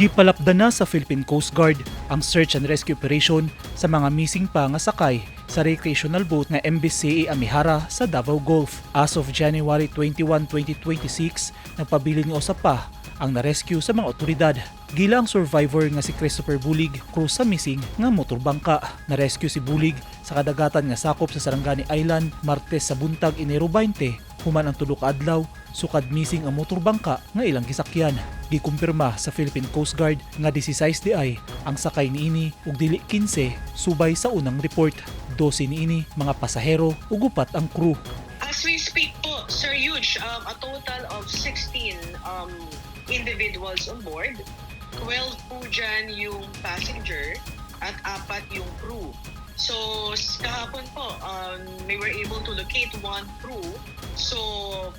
Gipalapdan na sa Philippine Coast Guard ang search and rescue operation sa mga missing pa nga sakay sa recreational boat nga MBCA Amihara sa Davao Gulf. As of January 21, 2026, nagpabilin nga usa pa ang na-rescue sa mga otoridad. Gila ang survivor nga si Christopher Bulig, crew sa missing nga motorbangka. Na-rescue si Bulig sa kadagatan nga sakop sa Sarangani Island Martes sa buntag, Enero 20, human ang 3 ka adlaw sukad missing ang motorbangka nga ilang gisakyan. Gikumpirma sa Philippine Coast Guard nga 16 diay ang sakay niini ug dili 15 subay sa unang report. 12 niini mga pasahero ug upat ang crew. As we speak po, Sir Huge, a total of 16 individuals on board. 12 po dyan yung passenger at apat yung crew. So, kahapon po, we were able to locate one crew. So,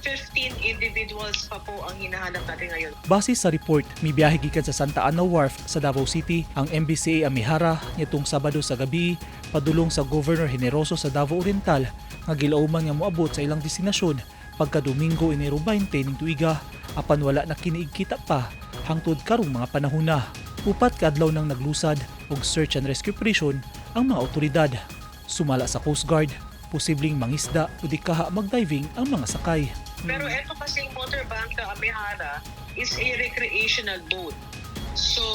15 individuals pa po ang hinahanap natin ngayon. Base sa report, mibiyahe gikan sa Santa Ana Wharf sa Davao City ang MBCA Amihara nitong Sabado sa gabi padulong sa Governor Generoso sa Davao Oriental nga gilauman nga moabot sa ilang destinasyon pagka Domingo, Enero 20 ning tuiga, apan wala na kini kita pa hangtod karong mga panahon na. 4 ka adlaw nang naglusad og search and rescue operation ang mga otoridad. Sumala sa Coast Guard, posibleng mangisda o di kaha magdiving ang mga sakay. Pero eto kasing motor bangka Amihara is a recreational boat. So,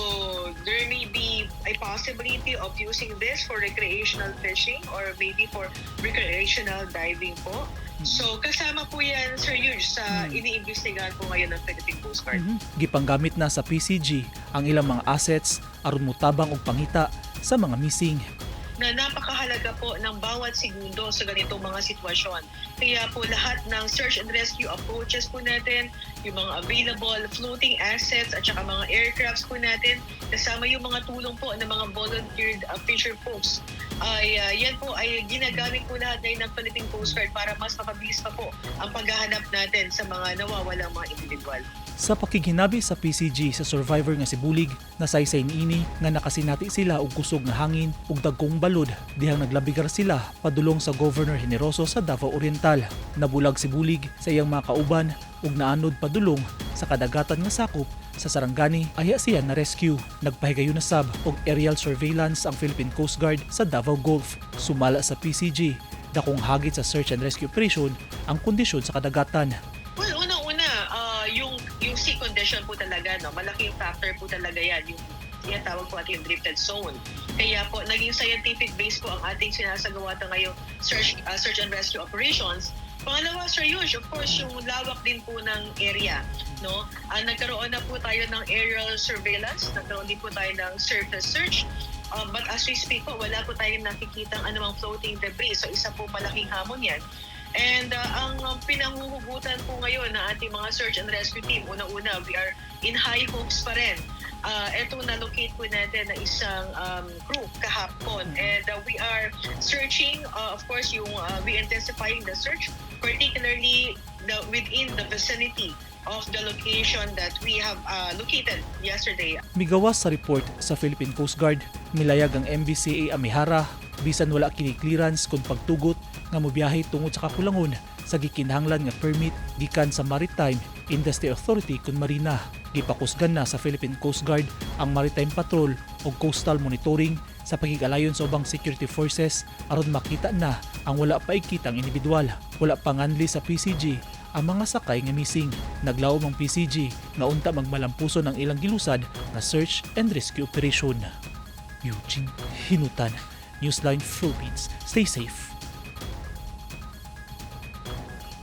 there may be a possibility of using this for recreational fishing or maybe for recreational diving po. So, kasama po yan, Sir Huge, sa iniimbestigahan po ngayon ng Philippine Coast Guard. Gipanggamit na sa PCG ang ilang mga assets aron motabang og pangita sa mga missing. Na napakahalaga po ng bawat segundo sa ganitong mga sitwasyon. Kaya po lahat ng search and rescue approaches po natin, yung mga available floating assets at saka mga aircrafts po natin, kasama yung mga tulong po ng mga volunteered fisher folks, ay yan po ay ginagamit po lahat ngayon ng Philippine Coast Guard para mas mapabilis pa po ang paghahanap natin sa mga nawawalang mga individual. Sa pakighinabi sa PCG sa survivor nga si Bulig, nasaysay niini nga nakasinati sila og kusog nga hangin ug dagkong balod dihang naglabigar sila padulong sa Governor Generoso sa Davao Oriental. Nabulag si Bulig sa iyang mga kauban ug naanod padulong sa kadagatan nga sakop sa Sarangani ayha siya na rescue. Nagpahigayon na sab og aerial surveillance ang Philippine Coast Guard sa Davao Gulf. Sumala sa PCG, dakong hagit sa search and rescue operation ang kondisyon sa kadagatan. Well, unang-una, yung sea condition po talaga, no, malaking factor po talaga yan, yung tinatawag po natin yung drifted zone. Kaya po, naging scientific base po ang ating sinasagawa ta ngayong search and rescue operations. Pangalawa, Sir Yush, of course, yung lawak din po ng area. No? Nagkaroon na po tayo ng aerial surveillance, nagkaroon din po tayo ng surface search. But as we speak po, wala po tayong nakikitang anumang floating debris. So isa po malaking hamon yan. And ang pinanghuhugutan po ngayon ng ating mga search and rescue team, una-una, we are in high hopes pa rin. Ito na-locate po natin na isang crew kahapon. And we are searching, of course, yung we intensifying the search, particularly within the vicinity of the location that we have located yesterday. Migawas sa report sa Philippine Coast Guard, milayag ang MBCA Amihara bisan wala kini clearance kon pagtugot nga mobiyahe tungod sa kakulangon sa gikinahanglan nga permit gikan sa Maritime Industry Authority kon Marina. Gipakusgan na sa Philippine Coast Guard ang Maritime Patrol ug Coastal Monitoring sa pakig-alayon sa ubang security forces aron makita na ang wala pa ikitang individual. Wala pa nganli sa PCG ang mga sakay nga missing. Naglaom ang PCG nga unta magmalampuson ang ilang gilusad nga search and rescue operation. Eugene Hinutan, Newsline Philippines. Stay safe.